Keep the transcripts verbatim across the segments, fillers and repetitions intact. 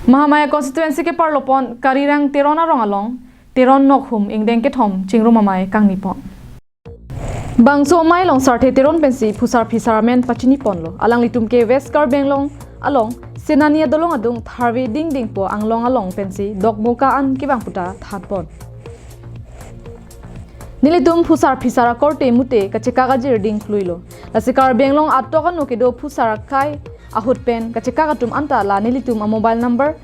Mahamaya constituency keparlopon Karirang Teron arong along Teron Nokhum ingdeng kethom chingrum amei kangnipon. Bangso amei along Sarthe Teron pensi phusar phisar amen pachiniponlo. Alanglitum ke West Karbi Anglong along Senani adolong adung tharve dingdingpo anglong along pensi Dokmoka an kevang puta thanpon. Nelitum phusar phisar akorte mute kachekak ajir dingkluilo. Lasi Karbi Anglong atok ano kedo phusar akai ahut pen kachekak atum anta la nelitum amobile number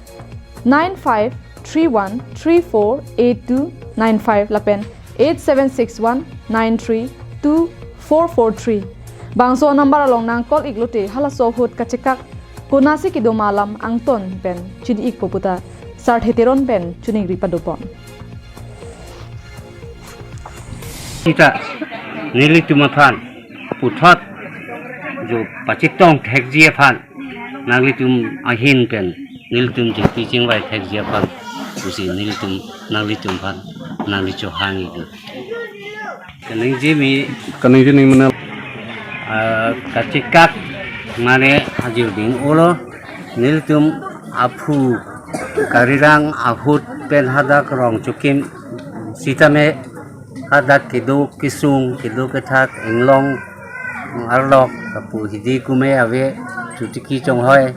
nine five three one three four eight two nine five lapen eight seven six one nine three two four four three. Bangso number along nang call iklote halaso ahut kachekak konasi kedo ma alam angton pen chini-ikpo puta Sarthe Teron pen choningri padopon. Sita nelitum aphan puthot jo pachitong thekji aphan nanglitum ahin pen nelitum jeti chingvai thekji aphan pusi nelitum nanglitum aphan nangli chohang iklo. Kaningje me Kaningje ning mana ah, kachekak mane ajir ding-olo nelitum aphu Karirang ahut pen hadak rong chukim sitame hadak kedo kesung kedo kethak inglong arlok kapu hidi kume ave chutiki chonghoi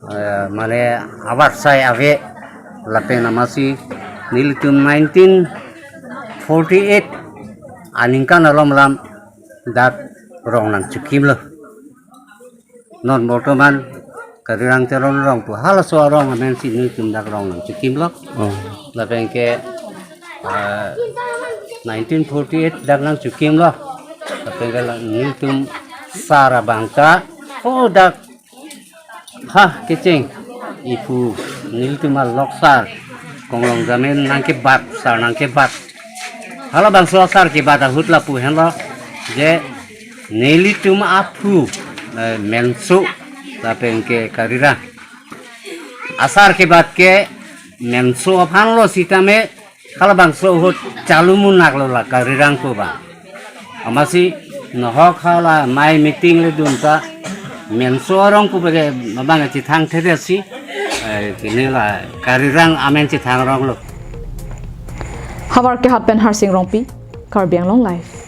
eh, mane avarsai ave lapen amatsi nelitum nineteen forty-eight aningkan alom lam dak rong nangchukimlo. Non bortoman Karirang Teron rong pu halaso arong amensi nelitum dak rong nangchukimlo. Oh. Lapen ke ah, nineteen forty-eight dak nangchukimlo. Lapen ke la- nelitum sar abang ta oh dak ha kecheng iphu nelitum alok sar konglong jamin nangkebat sar nangkebat. Halabangso asar kebat ahut lapu henlo je nelitum aphu eh, Menso lapen ke Karirang asar kebat ke Menso aphanlo sitame halabangso ahut chalu munak lo la Karirang ko ba. Amatsi nohok hala amei meeting le dun ta Menso arong ko bage abang chethang thede si eh, kini la Karirang amen chethang rong lo. Havar kehat pen Harsing Rongpi, Karbi Anglong Live.